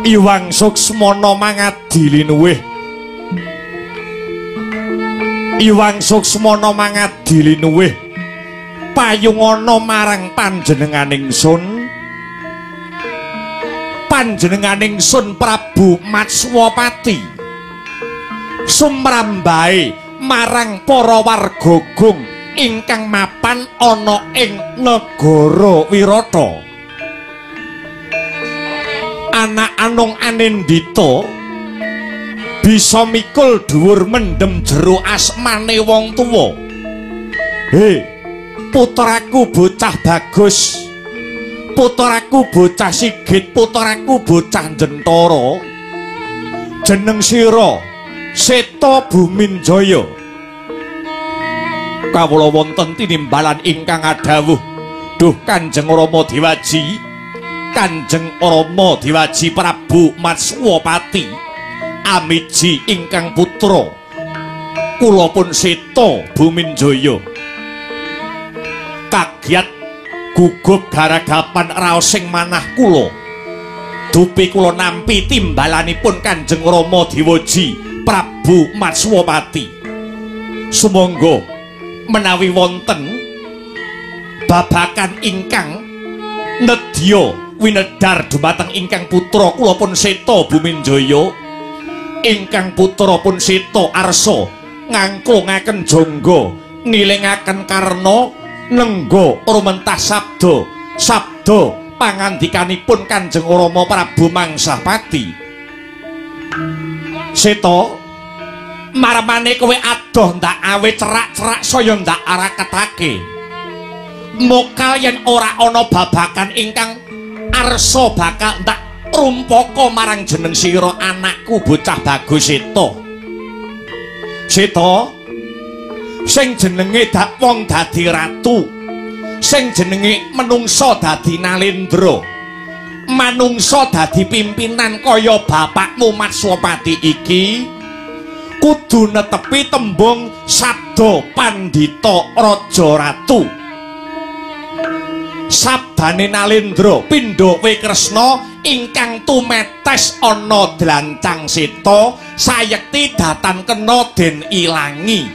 Iwang Suksmana mangadi linuwih. Iwang Suksmana mangadi linuwih. Payungana marang panjenenganing sun. Panjenenganing sun Prabu Matswapati. Sumrambahe marang para warga gung ingkang mapan ana ing negara Wirata. Anak anung anindita bisa mikul dhuwur mendem jero asmane wong tuwa. He, putraku bocah bagus, putraku bocah sigit, putraku bocah jentara. Jeneng sira Seta Buminjaya. Kawula wonten tinimbalan ingkang adhawuh duh Kanjeng Rama Dewaji. Kanjeng Rama Dewaji Prabu Matswapati amiji ingkang putra kula pun Seta Buminjaya. Kagiat gugup garagapan raos sing manah kula. Dupi kula nampi timbalanipun Kanjeng Rama Dewaji Prabu Matswapati. Sumangga menawi wonten babakan ingkang nedya winedhar dumateng ingkang putra kula pun Seta Buminjaya, ingkang putra pun Seta arsa ngangklungaken jangga, nilingaken karna, nengga rumentah sabda sabda pangandikanipun Kanjeng Rama Prabu Mangsapati. Seta, marmane kowe adoh ndak awe cerak-cerak saya ndak araketake. Mokal yen ora ana babakan ingkang arsa bakal ndak rumpaka marang jeneng sira anakku bocah bagus Seta. Seta, sing jenenge dak wong dadi ratu, sing jenenge menungsa dadi nalendra, manungsa dadi pimpinan kaya bapakmu Matswapati iki kudu netepi tembung sabda pandhita raja ratu. Sabdane nalendra pindha kowe Kresna ingkang tumetes ana dlancang seta sayekti datan kena den ilangi.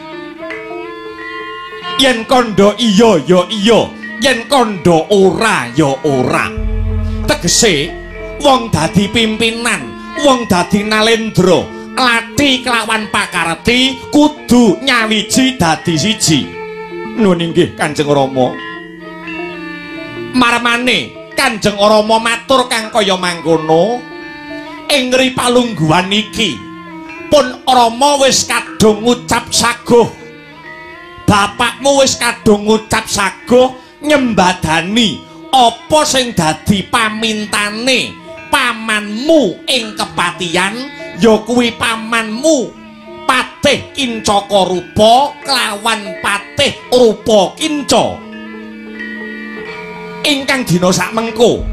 Yen kandha iya ya iya, yen kandha ora ya ora. Tegese wong dadi pimpinan, wong dadi nalendra, lathi kelawan pakarti kudu nyawiji dadi siji. Nuwun inggih Kanjeng Rama. Marmane Kanjeng Rama matur kang kaya mangkono, ing ngri palungguhan iki pun Rama wis kadung ngucap saguh. Bapakmu wis kadung ngucap saguh nyembadani apa sing dadi pamintane pamanmu ing kepatihan, ya kuwi pamanmu Patih Kincaka Rupa kelawan Patih Rupa Kinca ingkang dina sakmengko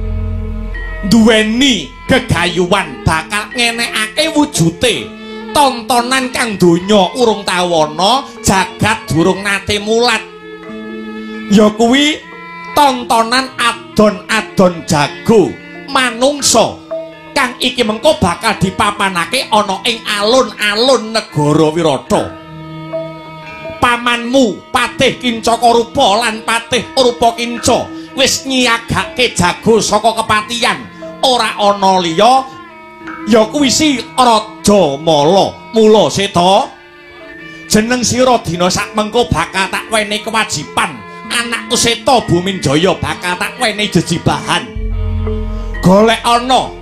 duweni gegayuhan bakal ngenekake wujute tontonan kang donya urung tau ana, jagat durung nate mulat, ya kuwi tontonan adon-adon jago manungsa kang iki mengko bakal dipapanake ana ing alun-alun negara Wirata. Pamanmu Patih Kincaka Rupa lan Patih Rupa Kinca wis nyiagake jago saka kepatihan, ora ana liya ya kuwi si Raja Mala. Mula Seta, jeneng sira dina sakmengko bakal tak wenehi kewajiban. Anakku Seta Buminjaya bakal tak wenehi jejibahan. Golek ana,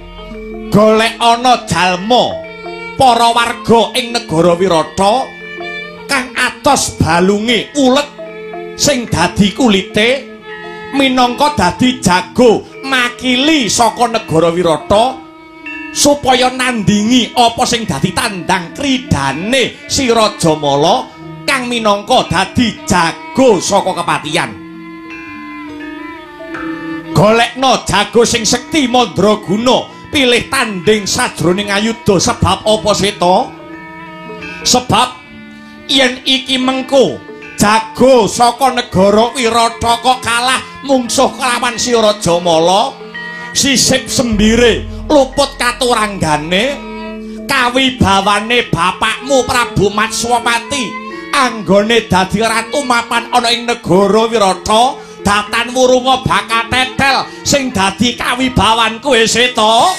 golek ana jalma para warga ing negara Wirata kang atos balunge ulet sing dadi kulite minangka dadi jago makili saka negara Wirata supaya nandingi apa sing dadi tandang kridane si Raja Mala kang minangka dadi jago saka kepatihan. Golekno jago sing sekti mandraguna pilih tanding sajroning ayuda. Sebab apa Seta? Sebab yen iki mengko jago saka negara Wirata kok kalah mungsuh kelawan si Raja Mala, sisip sembire Luput katuranggane kawibawane bapakmu Prabu Matswapati anggone dadi ratu mapan ana ing negara Wirata, datan wurunga bakal tetel sing dadi kawibawanku Seta.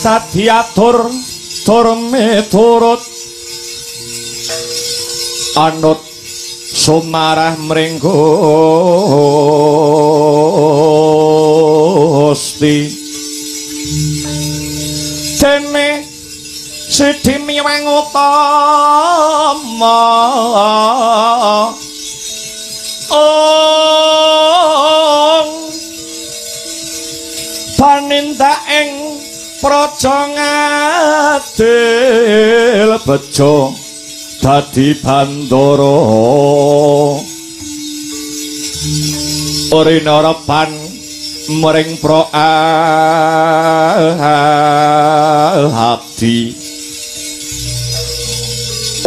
Sadiatur tur miturut anut sumarah mring Gusti dene sidhi miwang utama ong panindak ing praja ngadil bejo dadi bandara rina reban mring pra abdi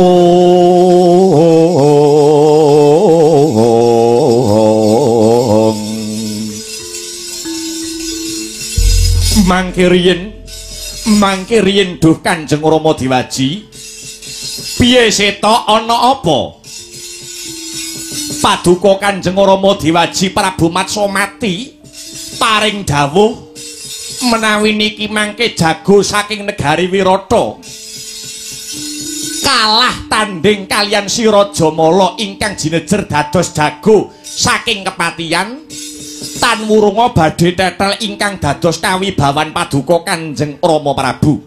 ong mangke riyin duh Kanjeng Rama Diwaji piye Seta ana apa paduka Kanjeng Rama Diwaji Prabu Matswamati paring dawuh menawi niki mangke jago saking negari Wirata kalah tanding kalian si Raja Mala ingkang jinejer dados jago saking kepatihan tan wurunga badhe tetel ingkang dados kawibawan paduka Kanjeng Rama Prabu.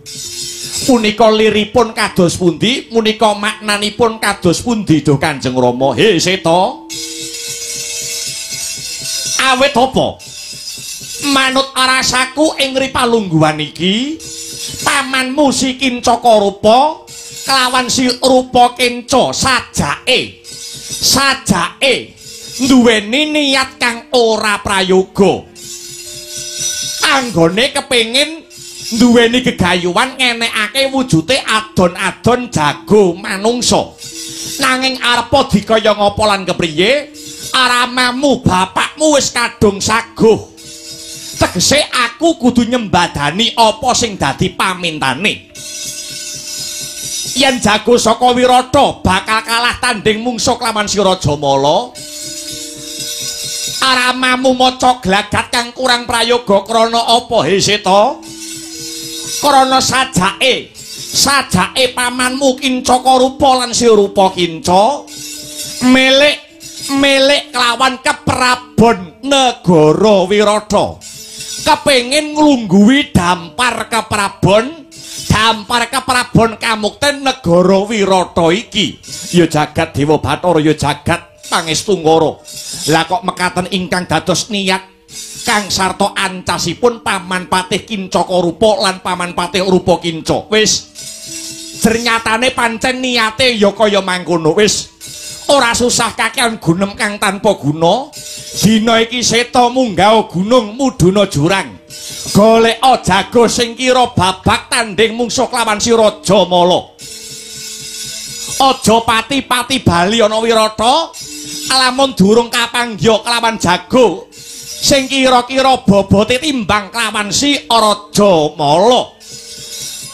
Punika liripun kados pundi? Punika maknanipun kados pundi duh Kanjeng Rama? He Seta. Awit apa? Manut rasaku ing ripalungguhan iki, pamanmu si Kincaka Rupa kelawan si Rupa Kenca sajake. Sajake nduweni niat kang ora prayoga. Anggone kepengin nduweni gegayuhan ngenekake wujute adon-adon jago manungsa. Nanging arepa dikaya ngapa lan kepriye? Aramamu bapakmu wis kadung saguh. Tegese aku kudu nyembadani apa sing dadi pamintane. Yen jago saka Wirata bakal kalah tanding mungsuh kelawan si Raja Mala, aramamu maca glagat kang kurang prayoga krana apa he Seta? Krana sajake, sajake pamanmu Kincaka Rupa lan si Rupa Kinca milik kelawan keprabon negara Wirata. Kepengin nglungguhi dampar keprabon, dampar keprabon kamukten negara Wirata iki. Ya jagat Dewa Bathara, ya jagat Pangestungkara. Lah kok mekaten ingkang dados niat kang sarta ancasipun paman patih Kincaka Rupa lan paman patih Rupa Kinca. Wis jernyatane pancen niate ya kaya mangkono. Wis ora susah kakean gunem kang tanpa guna. Dina iki Seta munggah gunung mudhuna jurang. Goleka jago sing kira babak tanding mungsuh kelawan si Raja Mala. Aja pati-pati bali ana Wirata lamun durung kapanggya kelawan jago sing kira-kira bobote timbang kelawan si Raja Mala.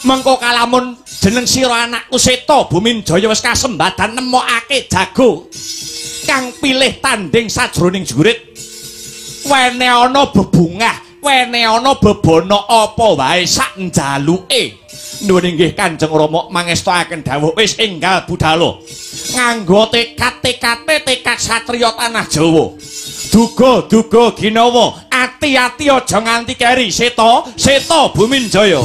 Mengko kalamun jeneng sira anakku Seta Buminjaya wis kasembadan nemokake jago kang pilih tanding sajroning jurit. Wene ana bebungah, wene ana bebana apa wae sak njaluke. Nuwun inggih Kanjeng Rama mangestokaken dawuh wis enggal budala. Nganggo tekad-tekate tekad satriya tanah Jawa. Duga-duga ginawa, ati-ati aja nganti keri Seta, Seta Buminjaya.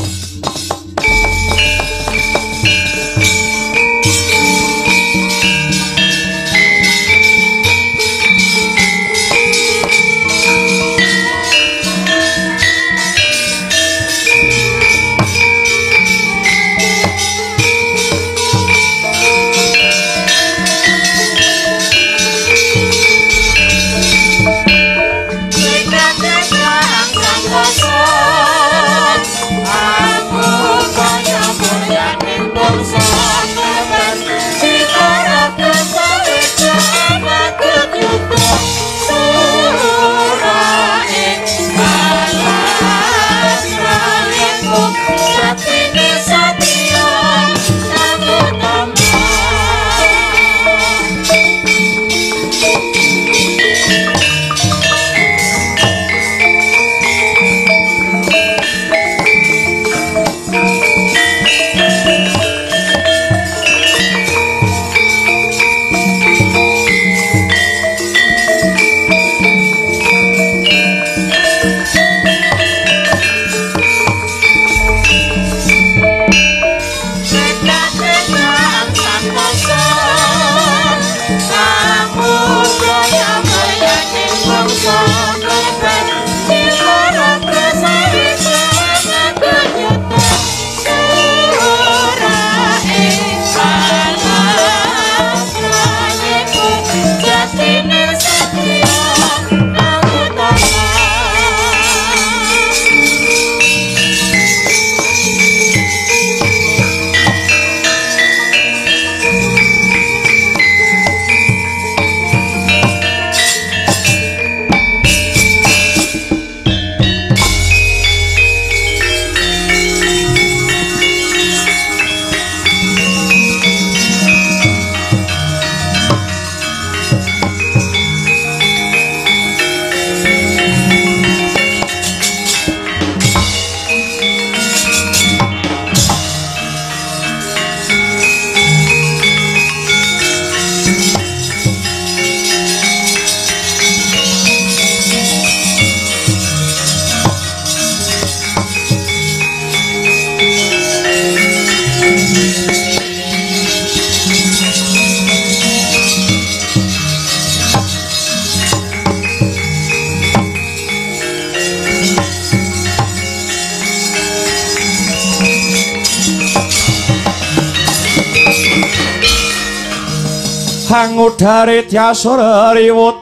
Hangudare tiasur riwut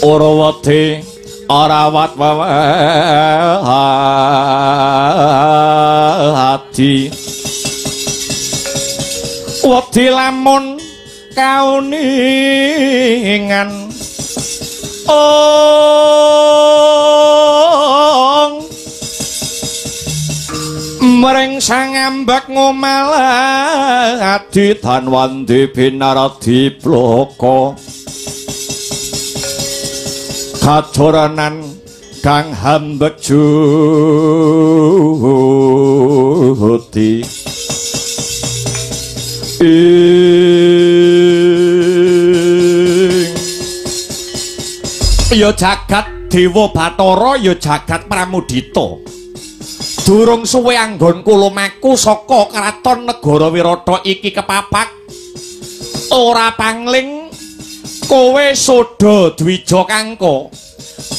ora wedi ora wat adi wedi lamun kauningan ong mring sangambek ngomaladi Danwandi binaradi bloko kajoranan kang hambek judi ing ya jagat Dewa Bathara ya jagat Pramudita. Durung suwe anggonku lumaku saka kraton negara Wirata iki kepapak ora pangling kowe Soda Dwija Kangka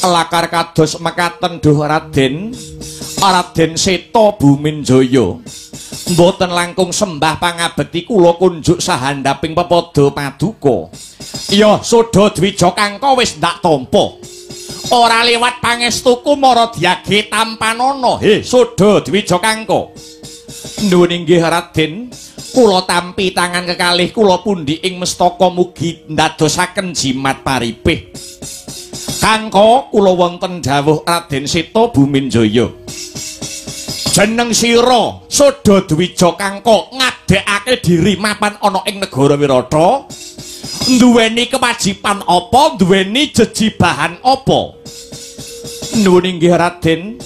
lakar kados mekaten duh Raden Raden Seta Buminjaya mboten langkung sembah pangabekti kula kunjuk sahandaping pepada paduka. Ya Soda Dwija Kangka wis ndak tampa ora liwat pangestuku mara diage tampanana. He Soda Dwija Kangka, nuwun inggih Raden, kula tampi tangan kekalih kula pundi ing mestaka mugi ndadosaken jimat paripih. Kangka kula wonten dawuh Raden Seta Buminjaya. Jeneng sira Soda Dwija Kangka ngadekake diri mapan ana ing negara Wirata, nduweni kewajiban apa, nduweni jejibahan apa? Nuwun inggih Raden,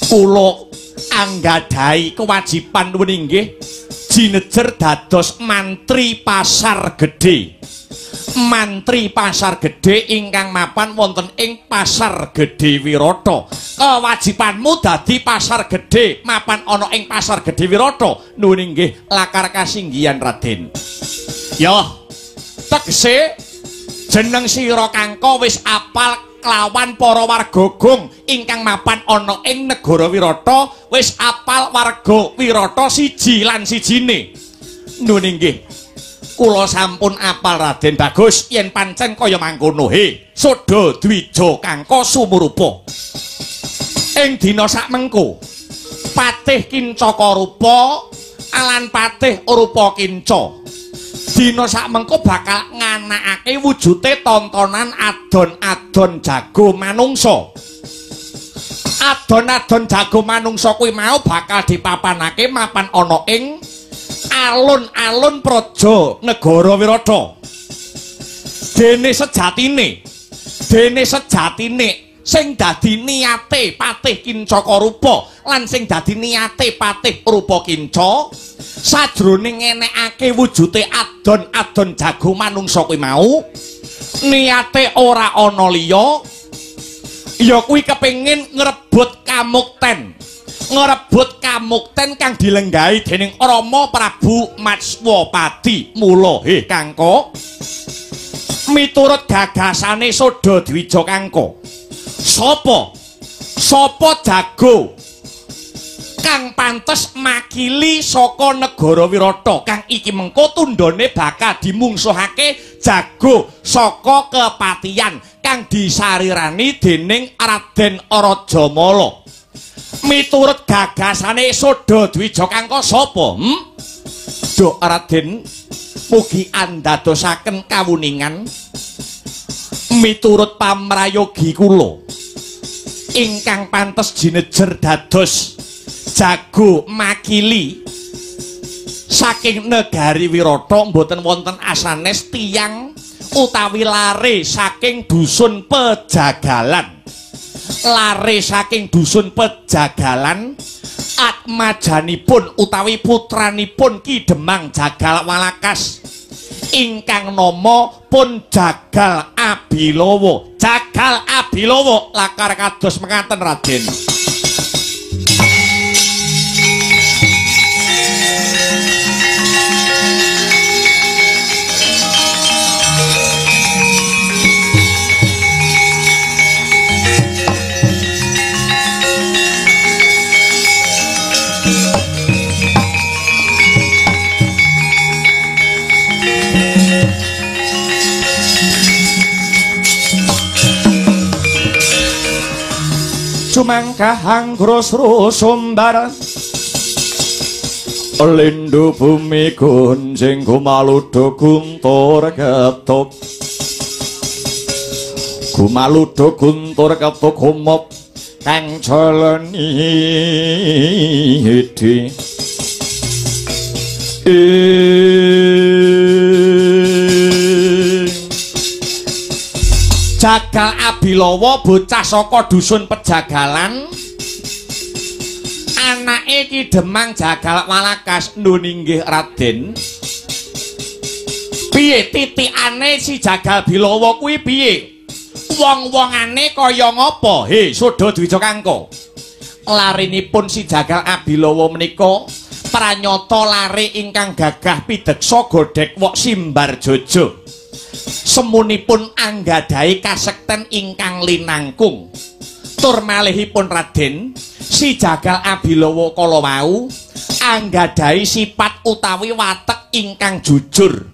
kula anggadhahi kewajiban nuwun inggih jinejer dados mantri Pasar Gedhe. Mantri Pasar Gedhe ingkang mapan wonten ing Pasar Gedhe Wirata. Kewajibanmu dadi Pasar Gedhe mapan ana ing Pasar Gedhe Wirata. Nuwun inggih lakar kasinggihan Raden. Ya tegese jeneng sira Kangka wis apal kelawan para warga gong ingkang mapan ana ing negara Wirata, wis apal warga Wirata siji lan sijine. Nuwun inggih kula sampun apal Raden. Bagus yen pancen kaya mangkono. He Soda Dwija Kangka sumurupa ing dina sakmengko Patih Kincaka Rupa lan Patih Rupa Kinca dina sakmengko bakal nganakake wujute tontonan adon-adon jago manungsa. Adon-adon jago manungsa kuwi mau bakal dipapanake mapan ana ing alun-alun praja negara Wirata. Dene sejatine sing dadi niate Patih Kincaka Rupa lan sing dadi niate Patih Rupa Kinca sajroning ngenekake wujute adon-adon jago manungsa kuwi mau niate ora ana liya ya kuwi kepengin ngrebut kamukten, ngrebut kamukten kang dilenggahi dening Rama Prabu Matswapati. Mula he Kangka, miturut gagasane Soda Dwija Kangka, sapa sapa jago kang pantes makili saka negara Wirata kang iki mengko tundhone bakal dimungsuhake jago saka kepatihan kang disarirani dening Raden Rajamala. Miturut gagasane Soda Dwija Kangka sapa? Duh Raden, mugi andadosaken kawuningan miturut pamrayogi kula ingkang pantes jinejer dados jago makili saking negari Wirata mboten wonten asanes tiyang utawi lare saking dusun Pejagalan. Lare saking dusun Pejagalan atmajanipun utawi putranipun Ki Demang Jagal Walakas ingkang nama pun Jagal Abilawa. Jagal Abilawa lakar kados mekaten Raden. Jumangkah anggrosro sumbar lindu bumi gunjing gumaludo guntur ketuk gumaludo guntur ketuk humop kang jalanidi. Jagal Abilawa bocah saka dusun Pejagalan, anake Ki Demang Jagal Walakas. Nun inggih Raden. Piye titikane si Jagal Bilawa kuwi piye? Wong-wongane kaya ngapa? He, Suda Dwija Kangka. Larinipun si Jagal Abilawa menika pranyata lare ingkang gagah pideksa godhek wok simbar jojo. Semunipun anggadhahi kasekten ingkang linangkung. Tur malihipun Raden, si Jagal Abilawa kala wau anggadhahi sifat utawi watek ingkang jujur.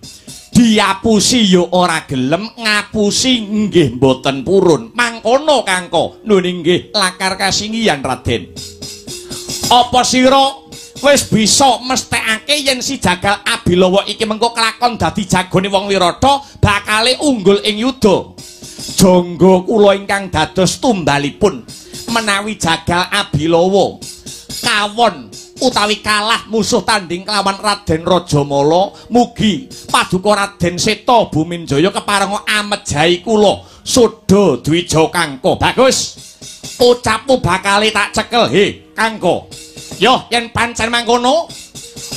Diapusi ya ora gelem, ngapusi nggih mboten purun. Mangkono Kangka. Nun inggih lakar kasinggihan Raden. Apa sira wis bisa mesthekake yen si Jagal Abilawa iki mengko kelakon dadi jagone wong Wirata bakale unggul ing yuda? Jangga kula ingkang dados tumbalipun menawi Jagal Abilawa kawon utawi kalah musuh tanding kelawan Raden Rajamala, mugi paduka Raden Seta Buminjaya keparenga amejahi kula Suda Dwija Kangka. Bagus, ucapmu bakale tak cekel. He Kangka, yo yen pancen mangkono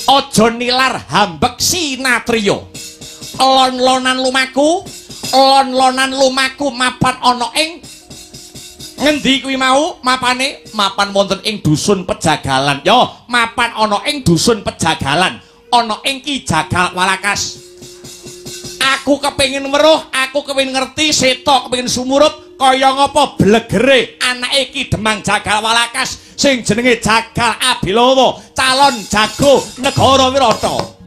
aja nilar hambek sinatriya. Lon-lonan lumaku, lon-lonan lumaku mapan ana ing ngendi kuwi mau mapane? Mapan wonten ing dusun Pejagalan. Yo, mapan ana ing dusun Pejagalan, ana ing Ki Jagal Walakas. Aku kepengin weruh, aku kepengin ngerti, Seta kepengin sumurup kaya ngapa blegere anake Ki Demang Jagal Walakas sing jenenge Jagal Abilawa, calon jago negara Wirata.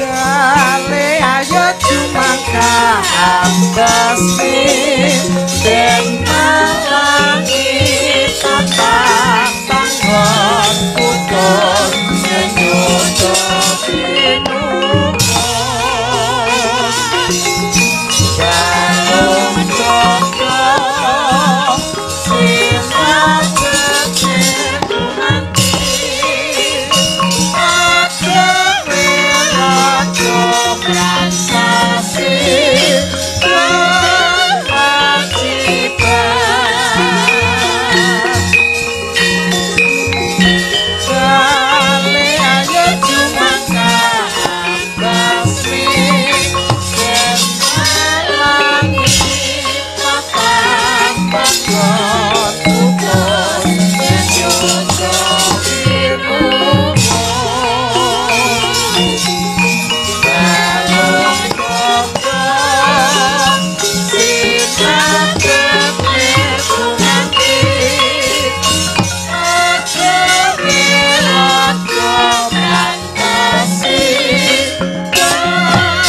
Dale ayo jumangkah ambasmi den malangi tapak panggon kutun nyenyuto pinuhun balung cokro sinatete nanti adewe raja prasasti kewajiban. Dale ayo jumangkah ambasmi den malangi papan panggon kutun nyenyuto pinuhun balung cokro sinatete nanti adewe raja prasasti kewajiban.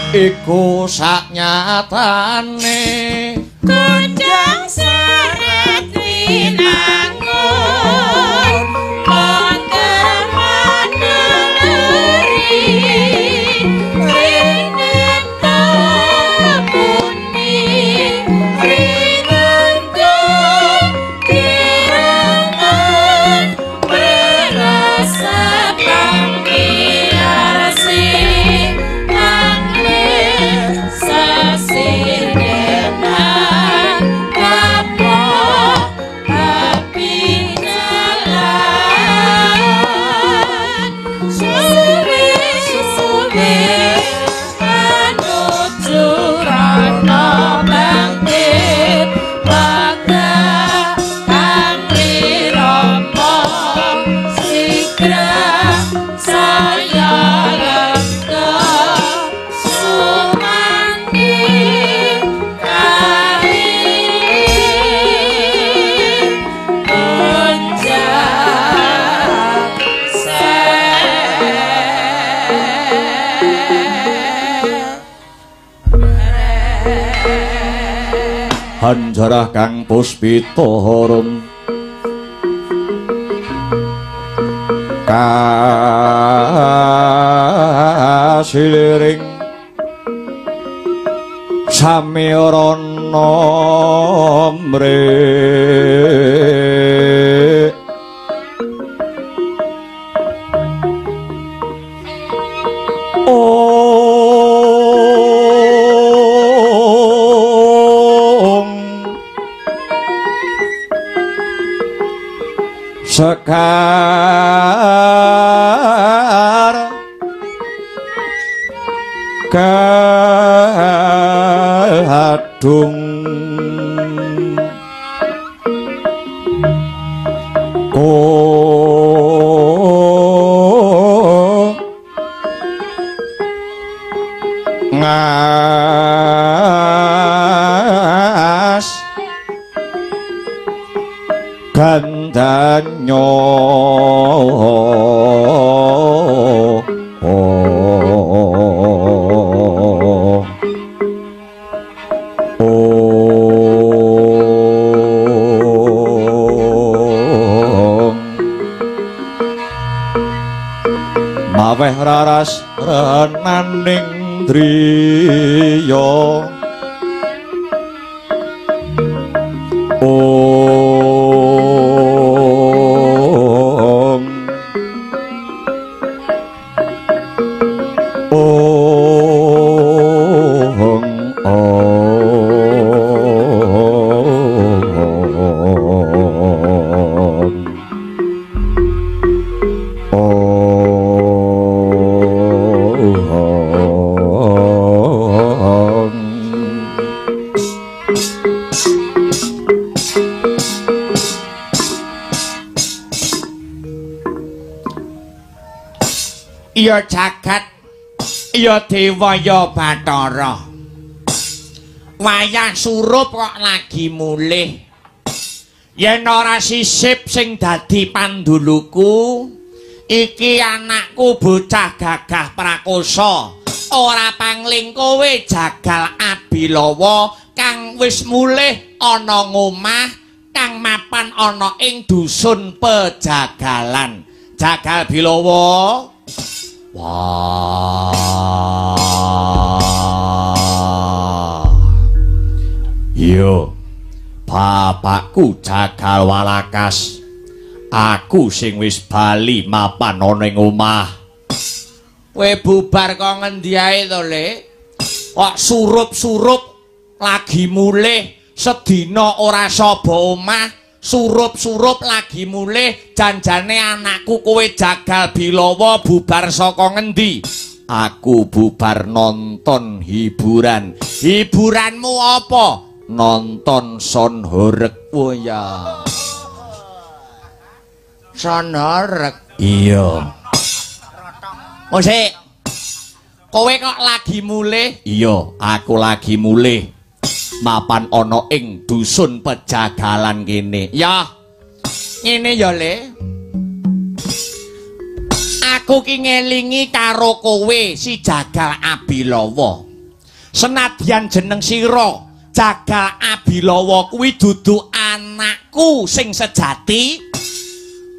Iku saknyatane Kondang seret winangun wonten manengeri rinenta pundi rinenggo kirengan merasa panggiarsi sasinenan kapok. Surana bangkit wagah kang rirama sigra saya lega sumanti kali punjak Hanjarah kang puspita harum kasiliring samirana mrek Sekar gadung ko ngas gandanyo maweh raras renaning driya. Om Om Om Om. Ya jagat, ya dewa, ya bathara. Wayah surup kok lagi mulih. Yen ora sisip sing dadi panduluku, iki anakku bocah gagah prakosa. Ora pangling kowe Jagal Abilawa kang wis mulih ana ngomah kang mapan ana ing dusun Pejagalan. Jagal Bilawa. Wah. Yo, bapakku Jagal Walakas. Aku sing wis bali mapan ana ing omah. Kowe bubar kok ngendi ae to, Le? Kok surup-surup lagi mulih, sedina ora saba omah. Surup-surup lagi mulih, janjane anakku kowe Jagal Bilawa bubar saka ngendi? Aku bubar nonton hiburan. Hiburanmu apa? Nonton sound horeg. Oh ya. Sound horeg. Iya. Oh sik. Kowe kok lagi mulih? Iya, aku lagi mulih. Mapan ana ing dusun Pejagalan kene. Ya. Ngene ya, Le. Aku ki ngelingi karo kowe si Jagal Abilawa. Senadyan jeneng sira Jagal Abilawa kuwi dudu anakku sing sejati,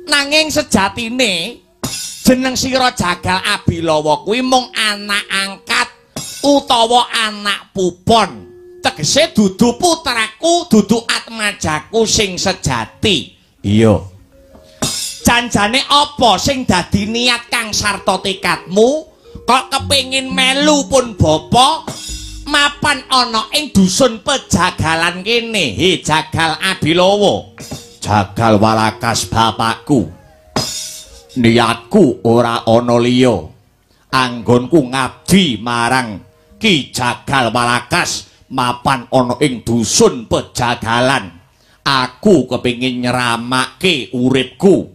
nanging sejatine jeneng sira Jagal Abilawa kuwi mung anak angkat utawa anak pupon. Tegese dudu putraku, dudu atmajaku sing sejati. Iya. Janjane apa sing dadi niat kang sarta tekadmu kok kepengin melu pun bapa mapan ana ing dusun Pejagalan kene? He Jagal Abilawa. Jagal Walakas bapakku. Niatku ora ana liya. Anggonku ngabdi marang Ki Jagal Walakas mapan ana ing dusun Pejagalan. Aku kepengin nyramake uripku,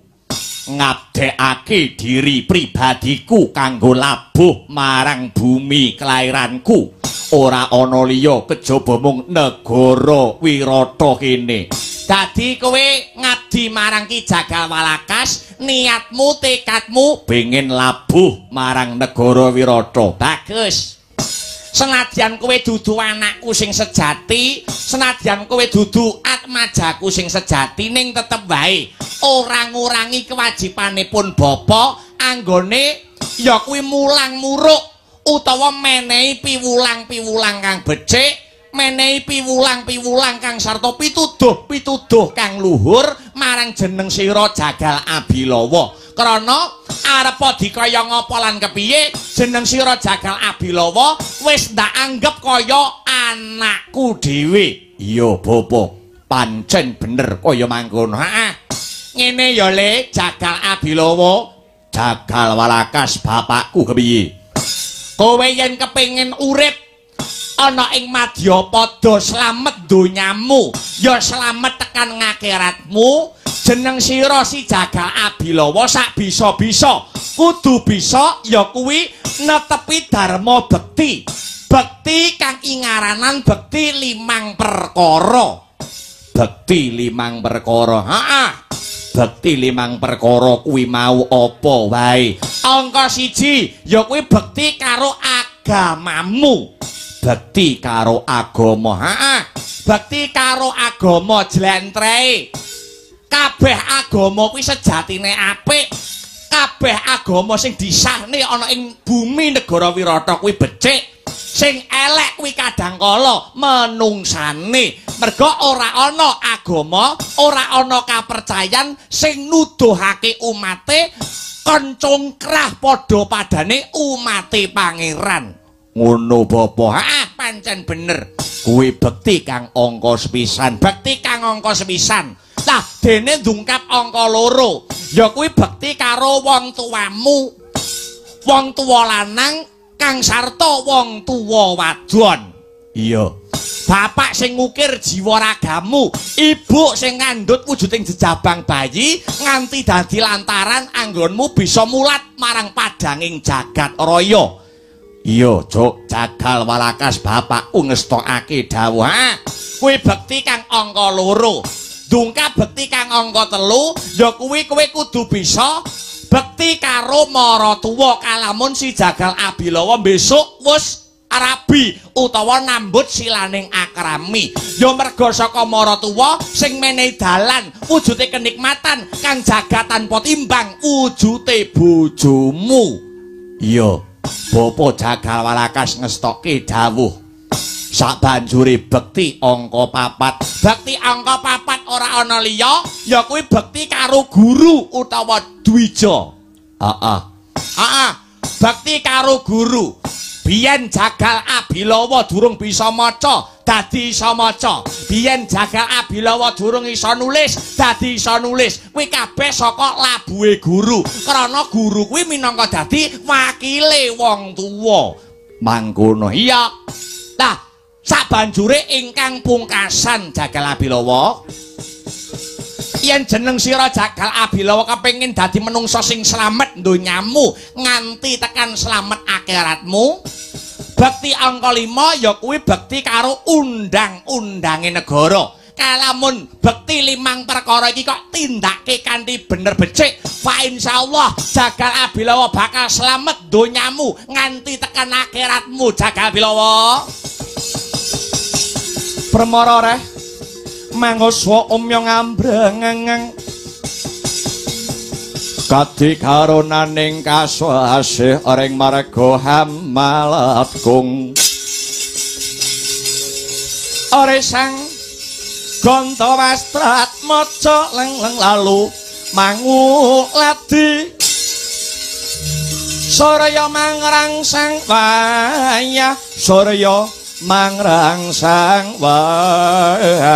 ngabdekake diri pribadiku kanggo labuh marang bumi kelairanku. Ora ana liya kejaba mung negara Wirata kene. Dadi kowe ngabdi marang Ki Jagal Walakas, niatmu tekadmu pengin labuh marang negara Wirata. Bagus. Senadyan kowe dudu anakku sing sejati, senadyan kowe dudu atmajaku sing sejati, ning tetep wae ora ngurangi kewajibanipun bapa anggone ya kuwi mulang muruk utawa menehi piwulang-piwulang kang becik, menehi piwulang-piwulang kang sarta pituduh-pituduh kang luhur marang jeneng sira Jagal Abilawa. Krana arepa dikaya ngapa lan kepiye jeneng sira Jagal Abilawa wis ndak anggep kaya anakku dhewe. Iya bapa, pancen bener kaya mangkono. Heeh. Ngene ya Le Jagal Abilawa, Jagal Walakas bapakku kepiye? Kowe yen kepengin urip ana ing madyapada slamet donyamu, ya slamet tekan ngakhiratmu. Jeneng sira si Jagal Abilawa sak bisa-bisa kudu bisa ya kuwi netepi dharma bekti. Bekti kang ingaranan bekti limang perkara. Bekti limang perkara. Heeh. Bekti limang perkara kuwi mau apa wae? Angka siji ya kuwi bekti karo agamamu. Bekti karo agama. Heeh. Bekti karo agama jlentrehe. Kabeh agama kuwi sejatine apik. Kabeh agama sing disahne ana ing bumi negara Wirata kuwi becik. Sing elek kuwi kadangkala menungsane. Merga ora ana agama, ora ana kapercayan sing nuduhake umate kon congkrah padha padane umate pangeran. Ngono bapa. Heeh, pancen bener. Kuwi bekti kang angka sepisan. Bekti kang angka sepisan. Lah dene ndungkap angka loro, ya kuwi bekti karo wong tuamu. Wong tuwa lanang kang sarta wong tuwa wadon. Iya. Bapak sing ngukir jiwa ragamu, ibu sing ngandhut wujuding jejabang bayi nganti dadi lantaran anggonmu bisa mulat marang padanging jagat raya. Iya, Jok Jagal Walakas bapakku ngestokake dawuh. Ha, kuwi bekti kang angka loro. Dungkap bekti kang angka telu, ya kuwi kowe kudu bisa bekti karo maratuwa kalamun si Jagal Abilawa besok wis rabi utawa nambut silaning akrami. Ya merga saka maratuwa sing menehi dalan wujute kenikmatan kang jagat tanpa timbang wujute bojomu. Iya, bapa Jagal Walakas ngestokke dawuh. Sabanjure bekti angka papat. Bekti angka papat ora ana liya, ya kuwi bekti karo guru utawa dwija. Heeh. Heeh, bekti karo guru. Biyen Jagal Abilawa durung bisa maca, dadi iso maca. Biyen Jagal Abilawa durung iso nulis, dadi iso nulis. Kuwi kabeh saka labuhe guru. Krana guru kuwi minangka dadi wakile wong tuwa. Mangkono. Iya. Lah, sabanjure ingkang pungkasan Jagal Abilawa, yen jeneng sira Jagal Abilawa kepengin dadi menungsa sing slamet donyamu nganti tekan slamet akhiratmu, bekti angka 5 ya kuwi bekti karo undang-undange negara. Kalamun bekti limang perkara iki kok tindake kanthi bener becik, fa insyaallah Jagal Abilawa bakal slamet donyamu nganti tekan akhiratmu. Jagal Abilawa. Permara reh mangoswa omyo ngambrengeng kadi karonaning kaswasih ring marga hamalatgung ore sang gonto wastrat maca leng-leng lalu manguladi surya mangrangsang wayah surya mangrangsang wayah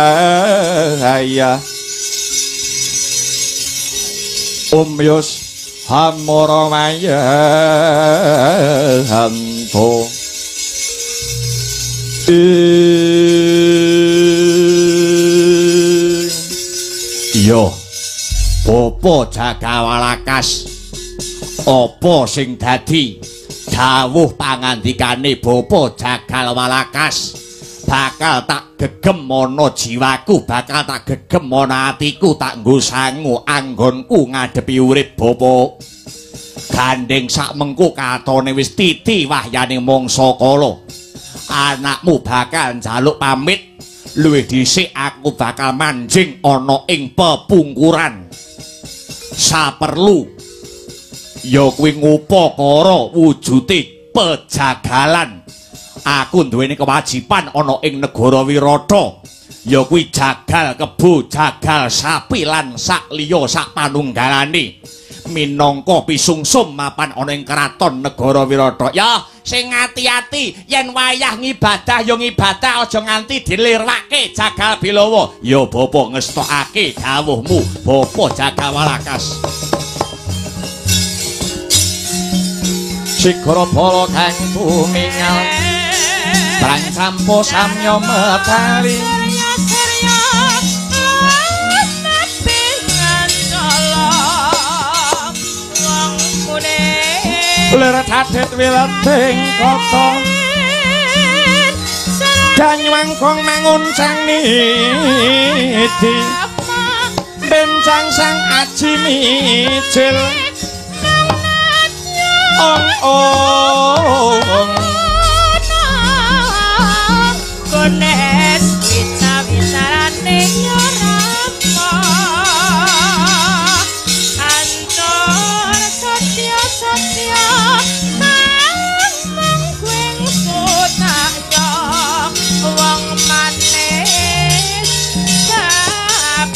umyus hamara mayanto. Iya, Bapa Jagal Walakas, apa sing dadi dawuh pangandikane Bapa Jagal Walakas bakal tak gegem ana jiwaku, bakal tak gegem ana atiku, tak nggo sangu anggonku ngadepi urip Bapa. Gandeng sak mengko katone wis titi wahyane mangsa kala. Anakmu bakal njaluk pamit luwih dhisik aku bakal manjing ana ing pepungkuran. Saperlu ya kuwi ngupakara wujute pejagalan. Aku duweni kewajiban ana ing negara Wirata, ya kuwi jagal kebo, jagal sapi lan sak liya sak panunggalane minangka pisungsum mapan ana ing kraton negara Wirata. Ya sing ati-ati yen wayah ngibadah ya ngibadah, aja nganti dilirwake Jagal Bilawa. Ya Bapa ngestokake dawuhmu Bapa Jagal Walakas. Sigara bala kang tumingal prang campo samya metali lir dadit wileting kota danyuwangkung manguncang nidi bencang sang aji mijil ong ong gones wica-wicarane ya rama ancur satya-satya kang mangguing sutaya wong manis bapak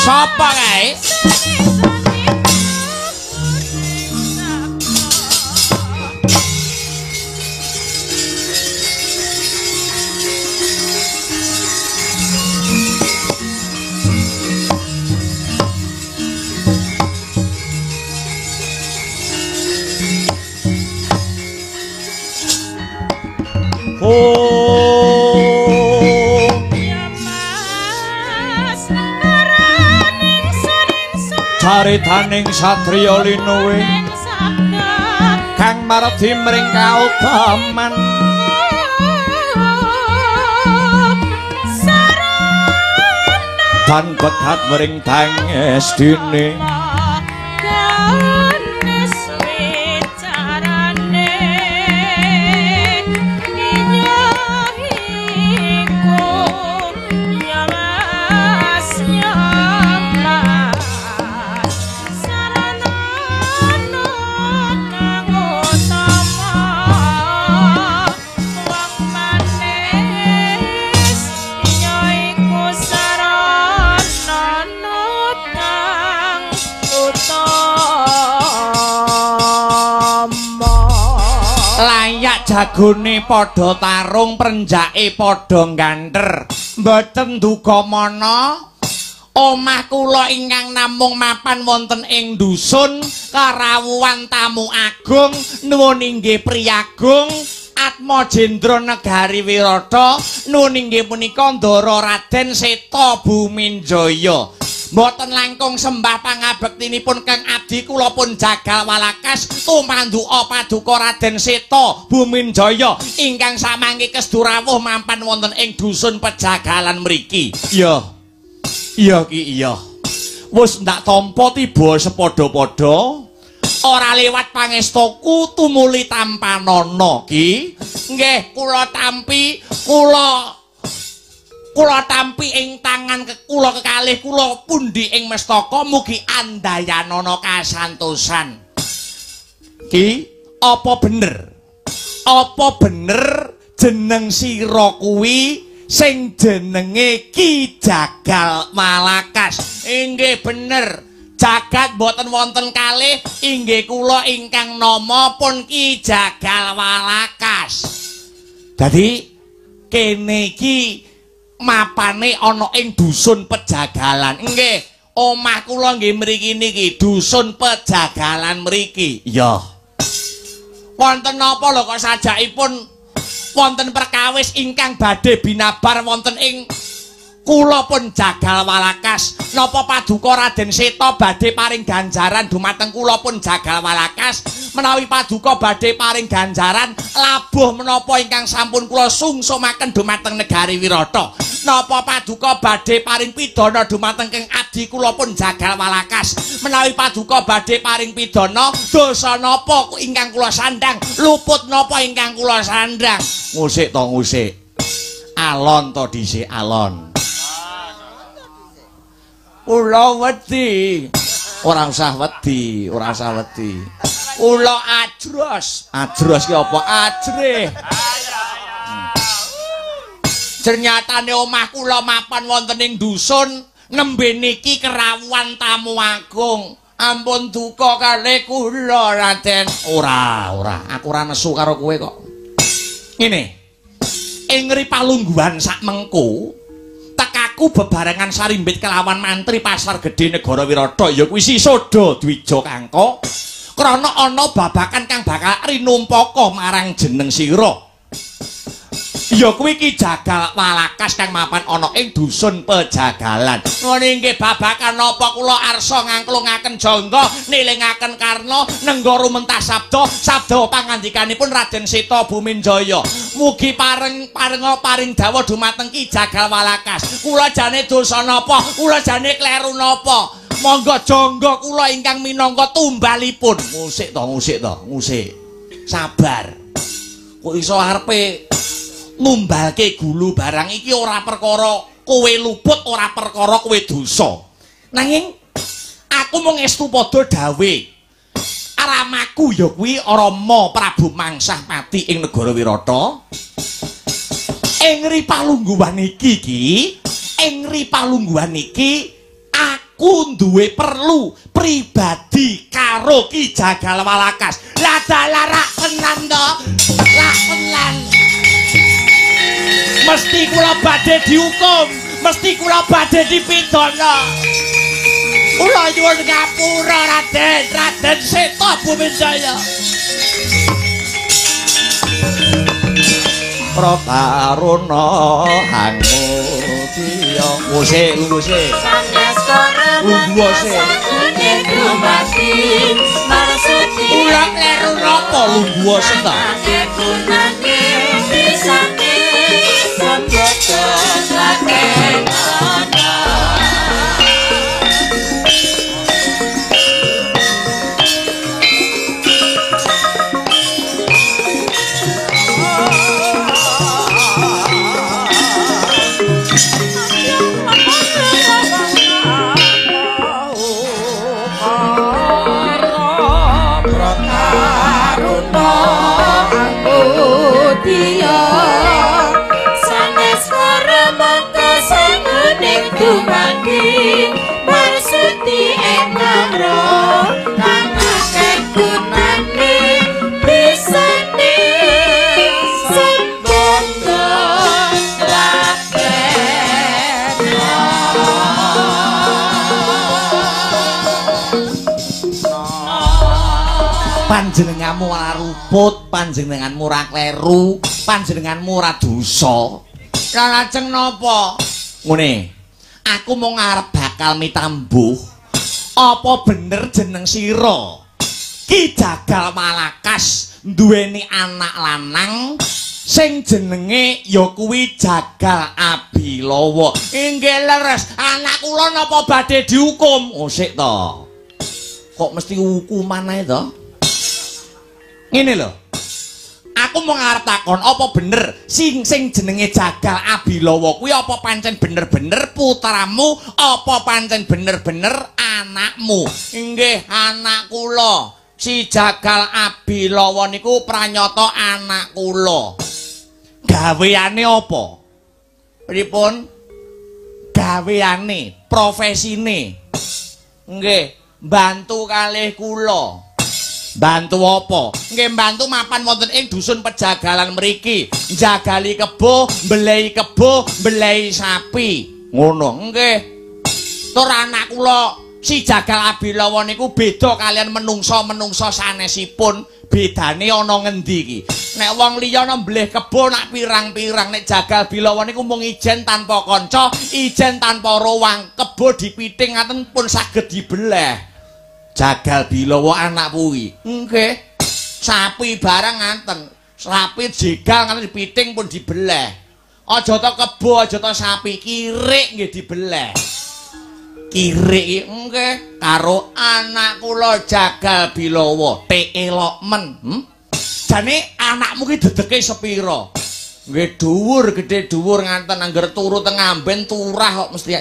Sapa kae? Caritaning satriya linuwe kang mardi mring kautaman dan begat mring tangestine jagone padha tarung, prenjake padha ganter. Mboten duka mana omah kula ingkang namung mapan wonten ing dusun karawuhan tamu agung, nuwun inggih priyagung Atmajendra Negari Wirata, nuwun inggih punika Ndara Raden Seta Buminjaya. Mboten langkung sembah pangabektinipun Kang abdi kula pun Jagal Walakas tumanduka paduka Raden Seta Buminjaya ingkang samangke kesdu rawuh mampan wonten ing dusun Pejagalan mriki. Iya. Iya ki iya. Wis ndak tampa tiba sepadha-padha ora lewat pangestoku tumuli tampanana ki. Nggih, kula tampi, kula tampi ing tangan kula kekalih kula pundi ing mestaka mugi andayanana kasantosan. Ki, apa bener? Apa bener jeneng sira kuwi sing jenenge Ki Jagal Walakas. Inggih bener. Jagat mboten wonten kalih, inggih kula ingkang nama pun Ki Jagal Walakas. Dadi kene iki mapane ana ing dusun Pejagalan. Nggih, omah kula nggih mriki niki, dusun Pejagalan mriki. Iya. Wonten napa lho kok sajakipun wonten perkawis ingkang badhe binabar wonten ing kula pun Jagal Walakas. Napa paduka Raden Seta badhe paring ganjaran dumateng kula pun Jagal Walakas? Menawi paduka badhe paring ganjaran labuh menapa ingkang sampun kula sungsumaken dumateng negari Wirata? Napa paduka badhe paring pidana dumateng keng abdi kula pun Jagal Walakas? Menawi paduka badhe paring pidana, dosa napa ingkang kula sandhang? Luput napa ingkang kula sandhang? Ngusik to ngusik. Alon to dhisik alon. Kula wedi. Ora usah wedi, ora usah wedi. Kula ajros. Ajros ki apa? Ajrih. Ternyatane omah kula mapan wonten ing dusun nembe niki kerawuhan tamu agung. Ampun duka kalih kula, Raden. Ora, ora. Aku ora nesu karo kowe kok. Ngene. Ing ngri palungguhan sak mengko tekaku bebarengan sarimbit kelawan mantri Pasar Gedhe Negara Wirata ya kuwi Sisada Dwija Kangka krana ana babakan kang bakal rinumpaka marang jeneng sira. Ya kuwi Ki Jagal Walakas kang mapan ana ing dusun Pejagalan. Ngene inggih babakan napa kula arsa ngangklungaken jangga nilingaken karna nengga rumentah sabda sabda pangandikanipun Raden Seta Buminjaya. Mugi pareng parenga paring dawuh dumateng Ki Jagal Walakas. Kula jane dosa napa? Kula jane kleru napa? Monggo jangga kula ingkang minangka tumbalipun. Ngusik to, ngusik to, ngusik. Sabar. Kok iso arepe numbalke gulu barang iki ora perkara kowe luput, ora perkara kowe dosa. Nanging aku mung estu padha dawe. Ramaku ya kuwi Rama Prabu Mangsah Pati ing negara Wirata. Ing ri palungguhan iki ki, ing ri palungguhan iki aku duwe perlu pribadi karo Ki Jagal Walakas. Lah dalah rak tenan to. Lak tenan. Mesti kula badhe dihukum, mesti kula badhe dipidana. Kula nyuwun ngapura Raden, Raden Seta Buminjaya. Prataruna hangudya ngusik ngusik. Sanes Lungguh sik. Kula kleru napa lungguh sik ta? Panjenenganmu ora luput, panjenenganmu ora kleru, panjenenganmu ora dosa. Lah lajeng napa? Ngene. Aku mung arep bakal mitambuh. Apa bener jeneng sira? Ki Jagal Walakas duweni anak lanang sing jenenge ya kuwi Jagal Abilawa. Inggih leres, anak kula napa badhe dihukum? Oh sik to. Kok mesti hukuman ae to? Ngene lho. Aku mau ngarep takon apa bener sing sing jenenge Jagal Abilawa kuwi apa pancen bener-bener putramu, apa pancen bener-bener anakmu? Inggih, anak kula. Si Jagal Abilawa niku pranyata anak kula. Gaweane apa? Pripun? Gaweane, profesine. Nggih, bantu kalih kula. Bantu apa? Nggih, bantu mapan wonten ing dusun Pejagalan mriki. Njagali kebo, mbelehi kebo, mbelehi sapi. Ngono. Nggih. Tur anak kula si Jagal Abilawa niku beda kalian menungsa-menungsa sanesipun. Bedane ana ngendi iki? Nek wong liya nembelih kebo nak pirang-pirang, nek Jagal Bilawa niku mung ijen tanpa kanca, ijen tanpa rowang, kebo dipiting ngaten pun saged dibeleh. Jagal Bilawa anak kuwi. Nggih. Sapi barang ngaten, sapi jegal ngaten dipiting pun dibeleh. Aja ta kebo, aja ta sapi, kirik nggih dibeleh. Kirik iki nggih karo anak kula Jagal Bilawa, elok men. Jane anakmu ki dedeke sepira? Nggih dhuwur, gedhe dhuwur nganten angger turu teng amben turah kok mesti.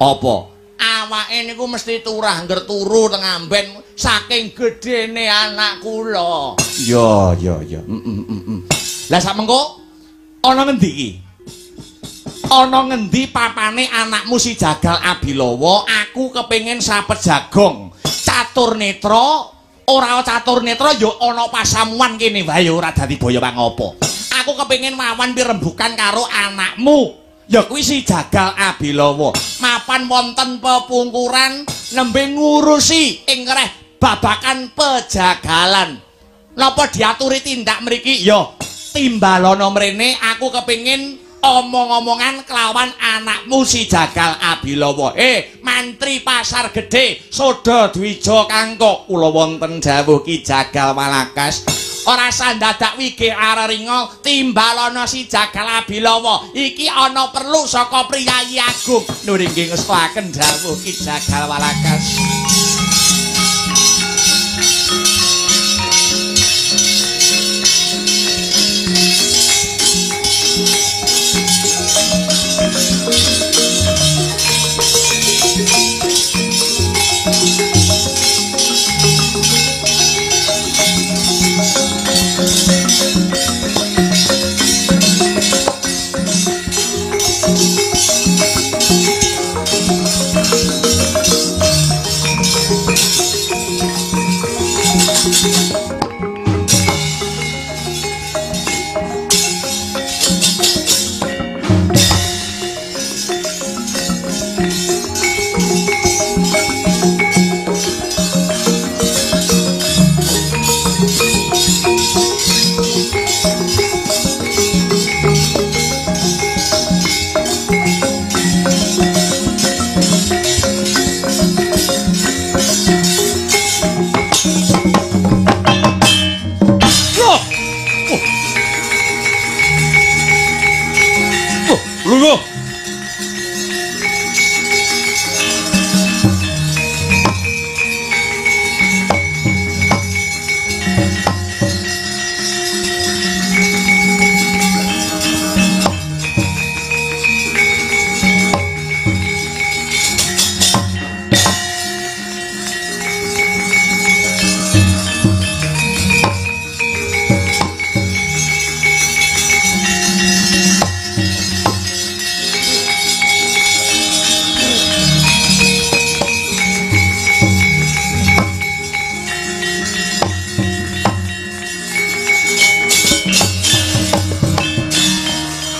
Apa? Awake niku mesti turah angger turu teng amben saking gedhene anak kula. Ya, ya, ya. Lah sak mengko ana ngendi iki? Ana ngendi papane anakmu si Jagal Abilawa? Aku kepengin sapet jagong. Catur netra, ora catur netra ya ana pasamuan kene wae ora dadi boyo pangopo. Aku kepengin wawan pirembukan karo anakmu. Ya kuwi si Jagal Abilawa. Mapan wonten pepungkuran nembe ngurusi ing reh babakan pejagalan. Napa diaturi tindak mriki? Ya timbalana mrene aku kepengin omong-omongan kelawan anakmu si Jagal Abilawa. Mantri Pasar Gedhe Soda Dwija Kangko kula wonten dawuh Ki Jagal Walakas. Ora sandadak wige areringa timbalana si Jagal Abilawa. Iki ana perlu saka priyayi agung. Nur inggih ngestakaken dawuh Ki Jagal Walakas.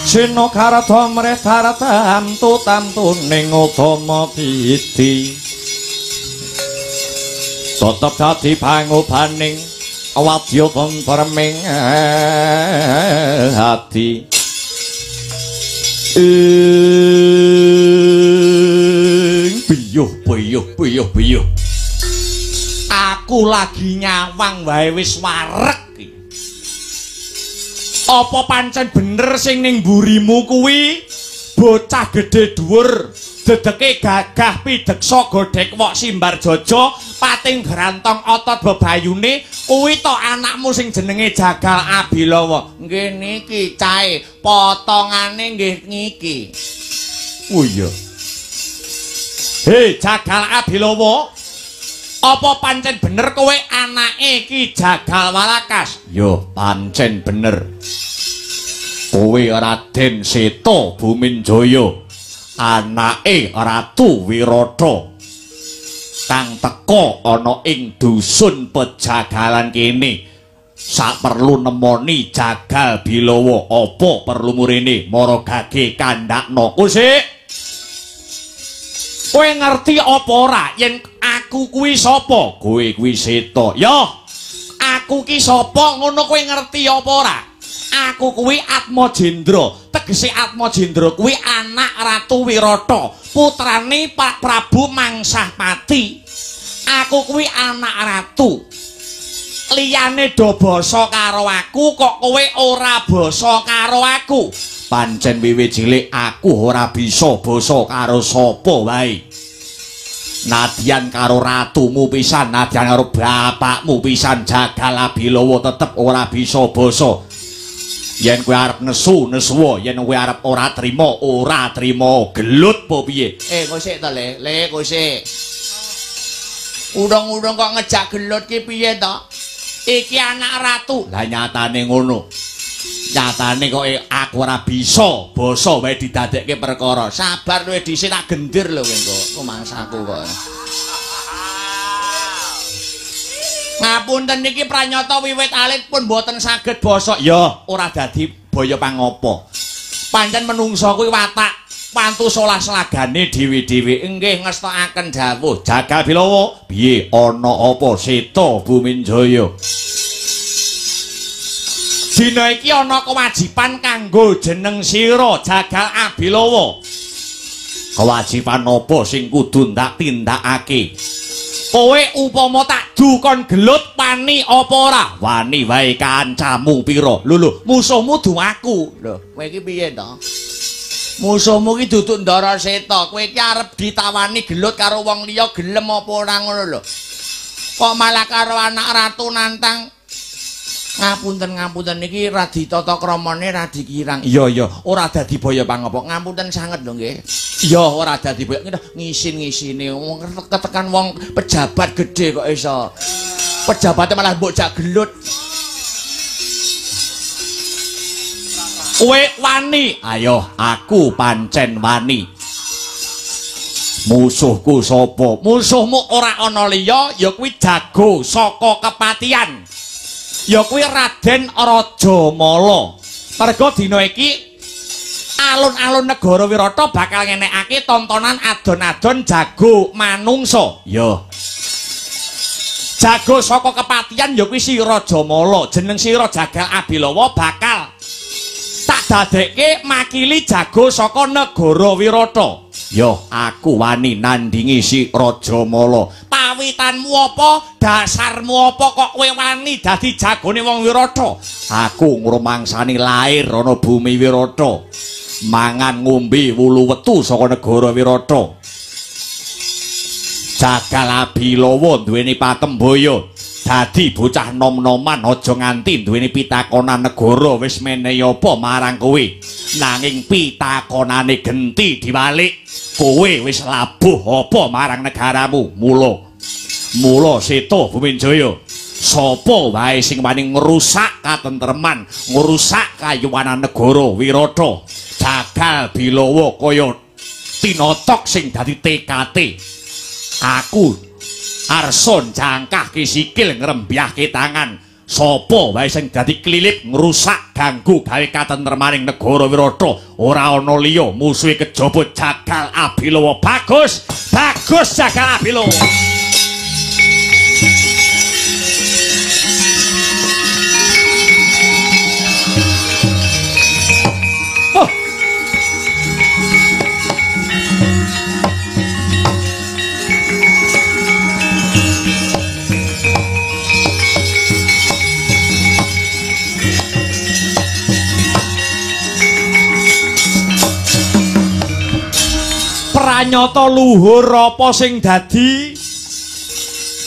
Sena karata mreh taratamtu tamtuning utama bidi tetep dadi pangobaning wadya tentreming ati. Ing biyuh biyuh biyuh biyuh. Aku lagi nyawang wae wis wareg. Apa pancen bener sing ning mburimu kuwi bocah gedhe dhuwur, dedeke gagah pideksa godhek wok simbar jaja, pating grantong otot bebayune, kuwi to anakmu sing jenenge Jagal Abilawa. Nggih niki cahe, potongane nggih niki. Oh iya. Hei Jagal Abilawa, apa pancen bener kowe anake Ki Jagal Walakas? Yo, pancen bener. Kowe Raden Seta Buminjaya, anake Ratu Wirata kang teka ana ing dusun Pejagalan kene. Saperlu nemoni Jagal Bilawa, apa perlu mrene mara gage kandhakno. Kusik, kowe ngerti apa ora yen aku kuwi sapa? Kowe kuwi Seta. Yo, aku ki sapa ngono kowe ngerti apa ora? Aku kuwi Atmajendra. Tegese Atmajendra kuwi anak Ratu Wirata, putrane Pak Prabu Mangsahpati. Aku kuwi anak ratu. Liyane do basa karo aku kok kowe ora basa karo aku. Pancen wiwit cilik aku ora bisa basa karo sapa wae. Nadyan karo ratumu pisan, nadyan karo bapakmu pisan, Jagal Abilawa tetep ora bisa basa. Yen kowe arep nesu, nesuwa, yen kowe arep ora trima, ora trima. Gelut apa piye? Kowe sik to, Le. Le, kowe sik. Urung-urung kok ngejak gelut ki piye to? Iki anak ratu. Lah nyatane ngono. Nyatane kok aku ora bisa basa wae didadekke perkara. Sabar luwe dhisik tak gendir lho kowe engko. Rumangsaku kok. Ngapunten niki pranyata wiwit alit pun mboten saged basa. Ya, ora dadi baya pangopo. Pancen menungsa kuwi watak pantu solah selagane dhewe-dhewe. Nggih ngestokaken dawuh Jagal Bilawa. Piye ana apa Seta Buminjaya? Dina iki ana kewajiban kanggo jeneng sira Jagal Abilawa. Kewajiban apa sing kudu ndak tindakake? Kowe upama tak dukon gelut wani apa ora? Wani wae kancamu pira? Lho lho, musuhmu du aku. Lho, kowe iki piye to? Musuhmu iki duduk Ndara Seta. Kowe iki arep ditawani gelut karo wong liya gelem apa ora ngono lho. Kok malah karo anak ratu nantang. Ngapunten ngapunten niki radi tata kramane radi kirang. Iya iya, ora dadi baya pangopo. Ngapunten sanget lho nggih. Iya ora dadi baya ngisin-ngisine wong ketekan wong pejabat gede kok iso. Pejabatnya malah mbok jak gelut. Kowe wani? Ayo, aku pancen wani. Musuhku sapa? Musuhmu ora ana liya ya kuwi jago saka kepatian. Ya kuwi Raden Rajamala. Merga dina iki alun-alun negara Wirata bakal ngenekake tontonan adon-adon jago manungsa. Ya. Jago saka kepatian ya kuwi si Rajamala. Jeneng sira Jagal Abilawa bakal tak dadekke makili jago saka negara Wirata. Ya, aku wani nandingi si Rajamala. Pawitanmu apa? Dasarmu apa kok kowe wani dadi jagone wong Wirata? Aku ngrumangsani lair ana bumi Wirata. Mangan ngombe wulu wetu saka negara Wirata. Jagal Abilawa duweni patembaya. Dadi bocah nom-noman aja nganti duweni pitakonan negara wis menehi apa marang kowe. Nanging pitakonane genti diwalik, kowe wis labuh apa marang negaramu. Mula mula Seta Buminjaya, sapa wae sing wani ngrusak katentreman, ngrusak kayuwanan negara Wirata, Jagal Bilawa kaya tinotok sing dadi TKT. Aku arsa njangkahke sikil ngrembyahke tangan. Sapa wae sing dadi klilip ngrusak ganggu gawe katentremaning negara Wirata, ora ana liya musuhe kejaba Jagal Abilawa. Bagus, bagus Jagal Abilawa. Pranyata luhur apa sing dadi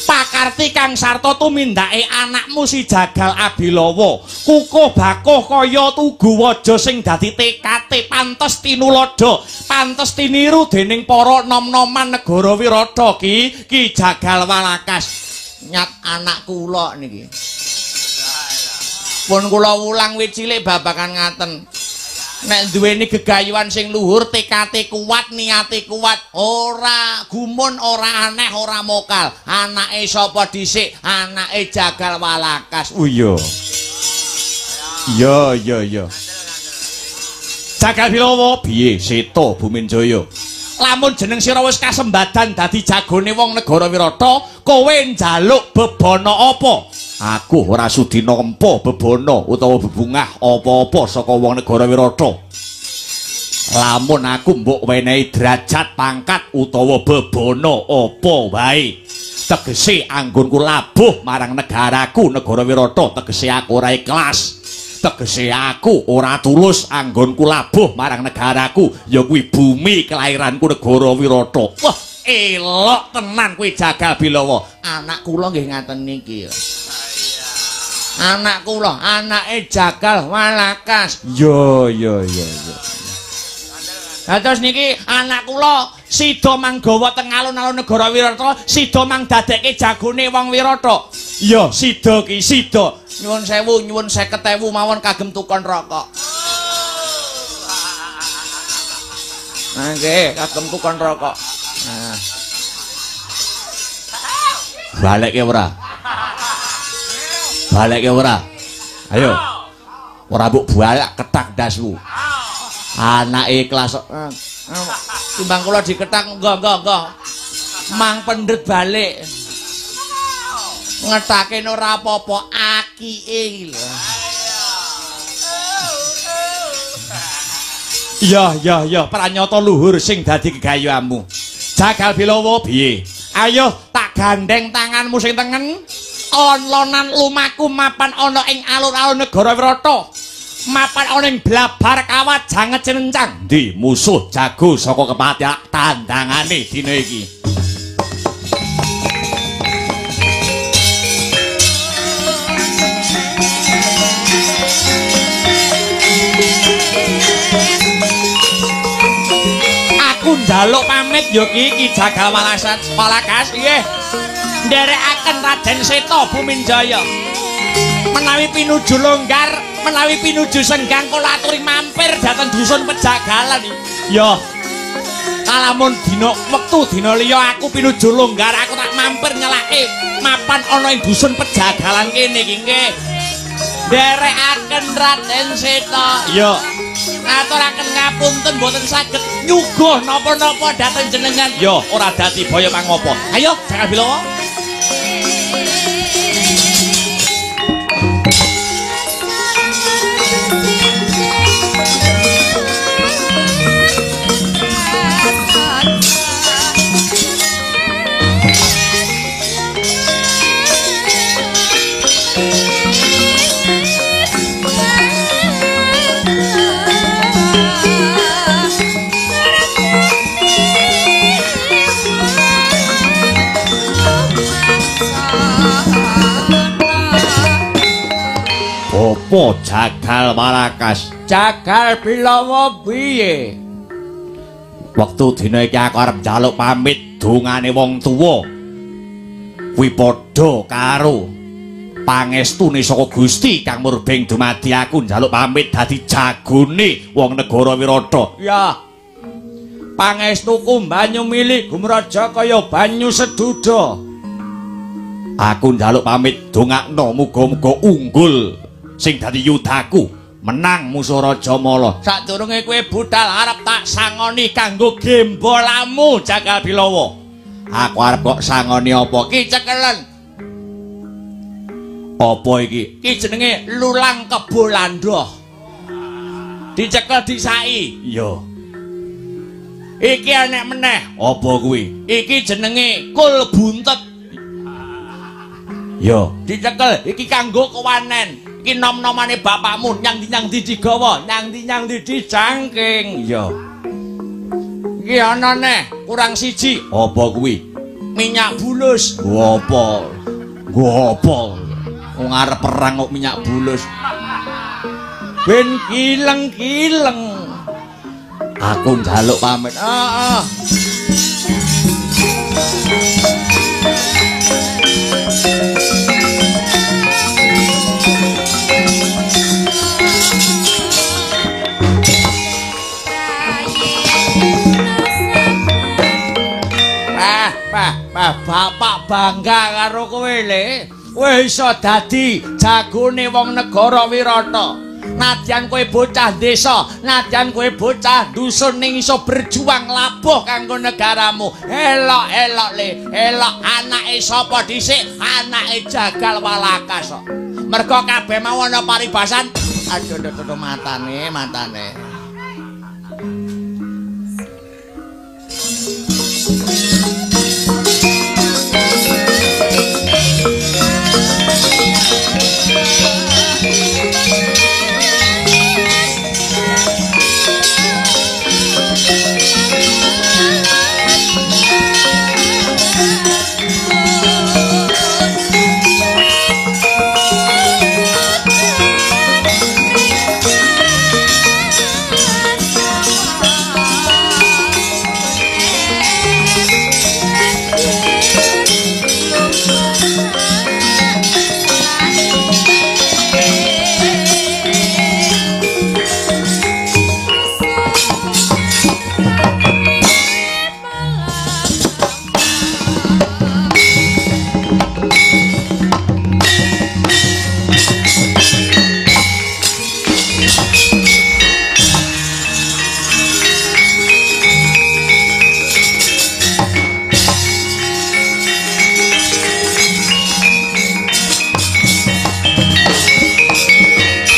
pakarti kang sarta tumindake anakmu si Jagal Abilawa. Kukuh bakuh kaya tugu waja sing dadi TKT, pantes tinuladha, pantes tiniru dening para nom-noman negara Wirata. Ki Ki Jagal Walakas nyat anak kula niki. Pun kula wulang wit cilik babagan ngaten. Nek duweni gegayuhan sing luhur, tekate kuat, niate kuat, ora gumun, ora aneh, ora mokal. Anake sapa dhisik? Anake Jagal Walakas. Oh iya. Iya iya iya. Jagal Bilawa piye Seta Buminjaya? Lamun jeneng sira wis kasembadan dadi jagone wong negara Wirata, kowe njaluk bebana apa? Aku ora sudi nampa bebana utawa bebungah apa-apa saka wong negara Wirata. Lamun aku mbok wenehi derajat pangkat utawa bebana apa wae, tegese anggonku labuh marang negaraku negara Wirata, tegese aku ora ikhlas, tegese aku ora tulus anggonku labuh marang negaraku, ya kuwi bumi kelahiranku negara Wirata. Wah, elok tenan kuwi Jagal Bilawa. Anak kula nggih ngaten niki. Anak kula, anake Jagal Walakas. Yo yo yo yo. Lah terus niki anak kula sida manggawa teng alun-alun negara Wirata, sida mang dadekke jagone wong Wirata. Ya sida ki sida. Nyuwun sewu, nyuwun 50.000 mawon kagem tukon rokok. Nah nggih, kagem tukon rokok. Nah. Balekke ora? Balekke ora? Ayo. Ora mbok balak ketak ndasmu. Anake ikhlas. Timbang kula diketak nggo nggo nggo. Mang pendhet balik. Ngetake ora apa-apa akike iki lho. Ya ya ya, pranyata luhur sing dadi gegayuhanmu. Jagal Bilawa piye? Ayo tak gandeng tanganmu sing tengen. Onlonan lumaku mapan ana ing alun-alun negara Wirata. Mapan ana ing blabar kawat janget cinencang. Ndi musuh jago saka kepatihan tandangane dina iki. Aku njaluk pamit ya ki Ki Jagal Walakas nggih. Nderekaken Raden Seta Buminjaya. Menawi pinuju longgar, menawi pinuju senggang kula aturi mampir dhateng dusun Pejagalan. Ya. Kalamun dina wektu dina liya aku pinuju longgar, aku tak mampir nyelake mapan ana ing dusun Pejagalan kene iki nggih. Nderekaken Raden Seta. Ya. Ngaturaken ngapunten mboten saged nyuguh napa-napa dhateng jenengan. Ya, ora dadi baya mangopo. Ayo, Jagal Bilawa. Apa Jagal Walakas? Jagal Bilawa piye? Wektu dina iki aku arep njaluk pamit dongane wong tuwa. Kuwi padha karo pangestune saka Gusti Kang Murbeng dumadi aku njaluk pamit dadi jagone wong negara Wirata. Ya. Pangestuku banyu mili gumraja kaya banyu seduda. Aku njaluk pamit dongakno muga-muga unggul sing dadi yudaku menang musuh Raja Mala. Sadurunge kowe budal arep tak sangoni kanggo gembolamu Jagal Bilawa. Aku arep kok sangoni apa? Ki cekelen. Apa iki? Ki jenenge lulang kebo landoh. Dicekel disai. Iya. Iki enek meneh. Apa kuwi? Iki jenenge kul buntet. Iya. Dicekel iki kanggo kewanen. Iki nom-nomane bapakmu nyang ndi-nyang ndi digawa, nyang ndi-nyang ndi dijangking. Iya. Iki ana neh kurang siji. Apa kuwi? Minyak bulus. Nggo apa? Nggo apa? Wong arep perang kok minyak bulus. Ben kileng-kileng. Aku njaluk pamit. Heeh. Bah, bah, bapak bangga karo kowe le. Kowe iso dadi jagone wong negara Wirata. Nadyan kowe bocah desa, nadyan kowe bocah dusun ning iso berjuang labuh kanggo negaramu. Elok-elok le, elok anake sapa dhisik? Anake Jagal Walaka sok. Mergo kabeh mau ana paribasan. Aduh, aduh, aduh, matane, matane.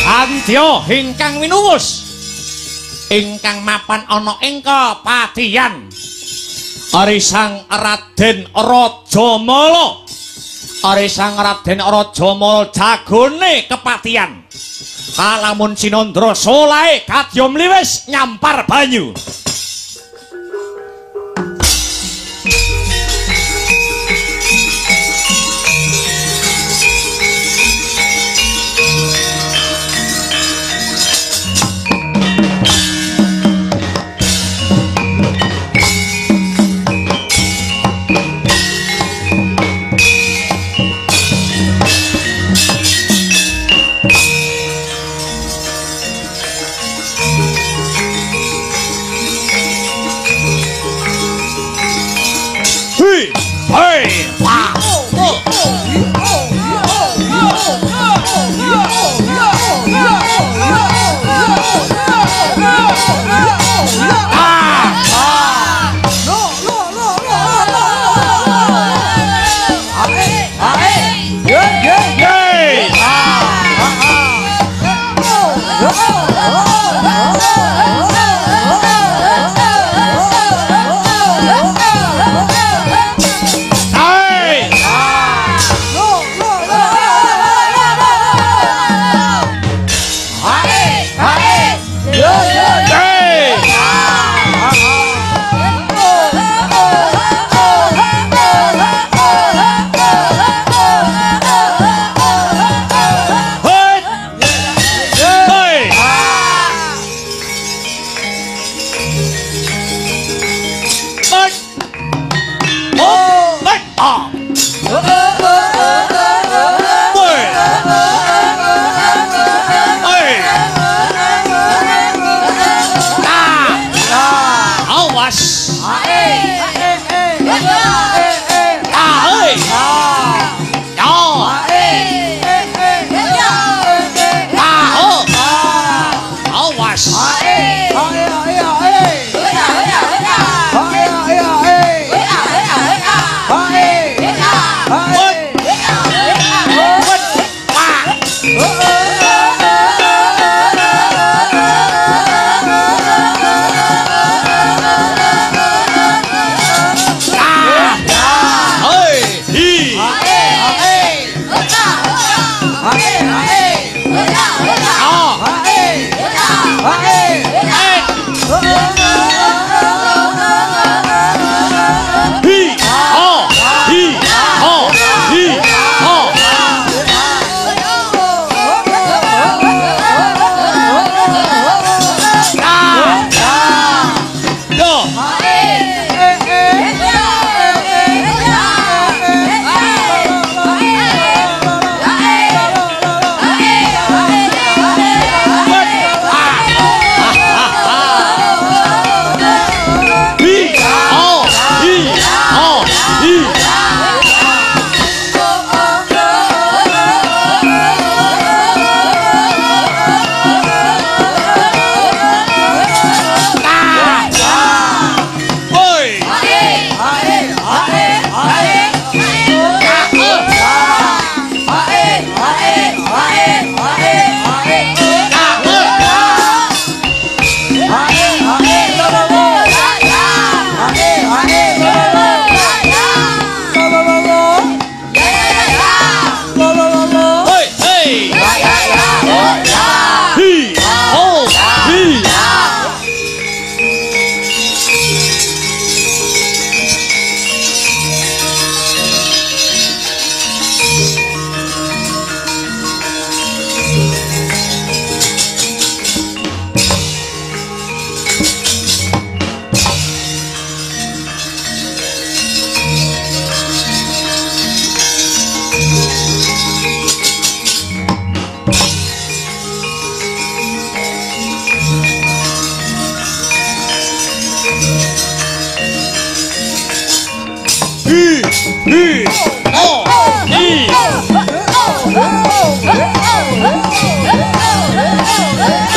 Adya ingkang winuwus ingkang mapan ana ing kepatihan Arisang Raden Rajamala. Arisang Raden Rajamala jagone kepatihan. Kalamun sinandra solahe kadya mliwis nyampar banyu. Hi O I T. K.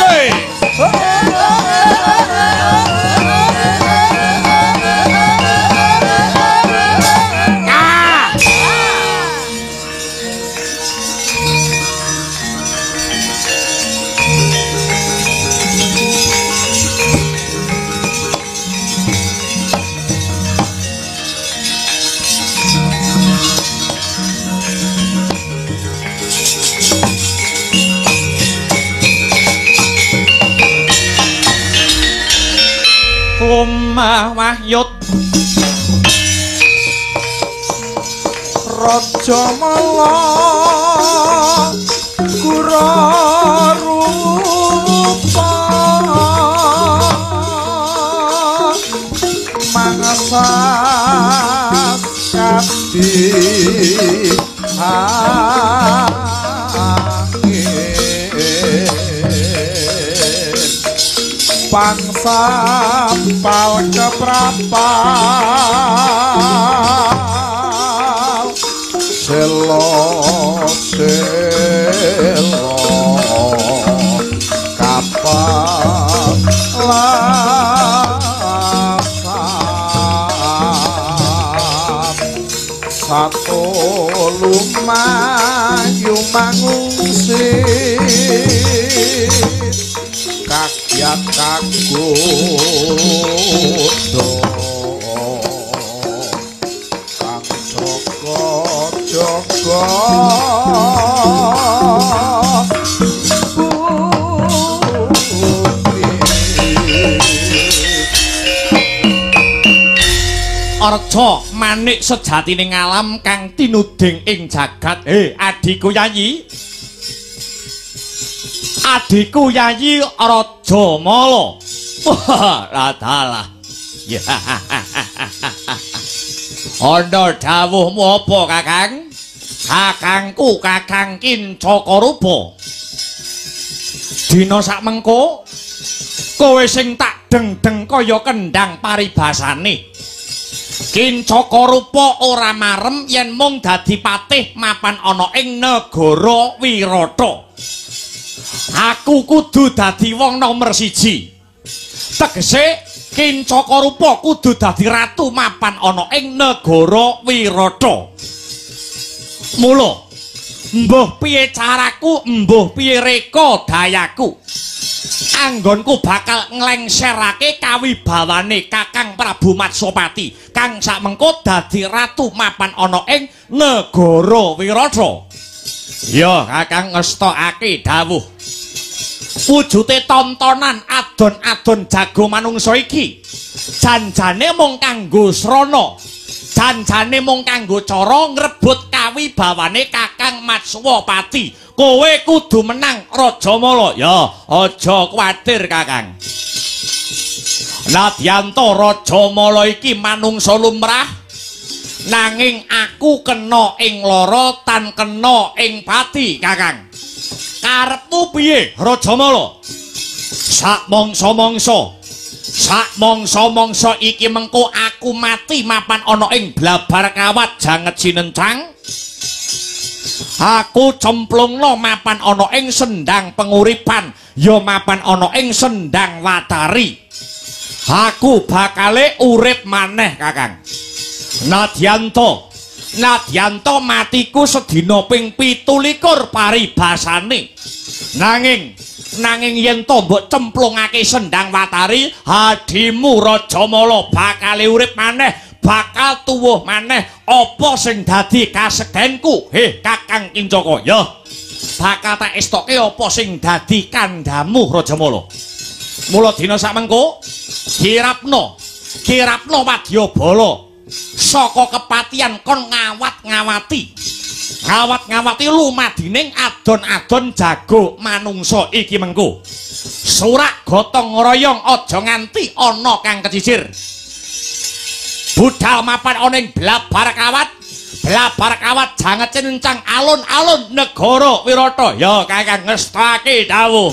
Omah wahyut Raja Mala kura rupa mangasas kadi pangsa pal keprapal selo selo kapal lasat satu lumayu mangungsi kakyat kagodha kang jaga jaga bumi. Arca manik sejatine ngalam kang tinuding ing jagat. Adhiku Yayi. Adhiku Yayi Raja Mala. Wah, radalah. Ya. Ana dawuhmu apa, Kakang? Kakangku Kakang Kincaka Rupa. Dina sakmengko kowe sing tak deng-deng kaya kendhang paribasane. Kincaka Rupa ora marem yen mung dadi patih mapan ana ing negara Wirata. Aku kudu dadi wong nomer siji. Tegese Kincaka Rupa kudu dadi ratu mapan ana ing negara Wirata. Mula mbuh piye caraku, mbuh piye reka dayaku, anggonku bakal nglengserake kawibawane Kakang Prabu Matsopati kang sakmengko dadi ratu mapan ana ing negara Wirata. Ya, Kakang ngestokake dawuh. Wujute tontonan adon-adon jago manungsa iki janjane mung kanggo srana, janjane mung kanggo cara ngrebut kawibawane Kakang Matswapati. Kowe kudu menang Raja Mala. Ya, aja kuwatir Kakang. Nadyanto Raja Mala iki manungsa lumrah, nanging aku kena ing lara tan kena ing pati, Kakang. Karepmu piye, Raja Mala? Sak mangsa-mangsa, sak mangsa-mangsa iki mengko aku mati mapan ana ing blabar kawat janget sinencang. Aku cemplungno mapan ana ing sendang penguripan, ya mapan ana ing sendang watari. Aku bakale urip maneh, Kakang. Nadyanto, nadyanto matiku sedina ping 27 paribasane. Nanging yen to mbok cemplungake sendang watari, hadimu Raja Mala bakale urip maneh, bakal tuwuh maneh. Apa sing dadi kasegenku? Heh, Kakang Kincaka, ya bakal tak estoke apa sing dadi kandhamu Raja Mala. Mula dina sakmengko kirapno, kirapno wadyabala saka kepatian kon ngawat-ngawati, ngawat-ngawati lumadining adon-adon jago manungsa iki mengko. Surak gotong royong aja nganti ana kang kecicir. Budal mapan ana ing blabar kawat, blabar kawat janget cincang alun-alun negara Wirata. Ya Kakang ngestake dawuh.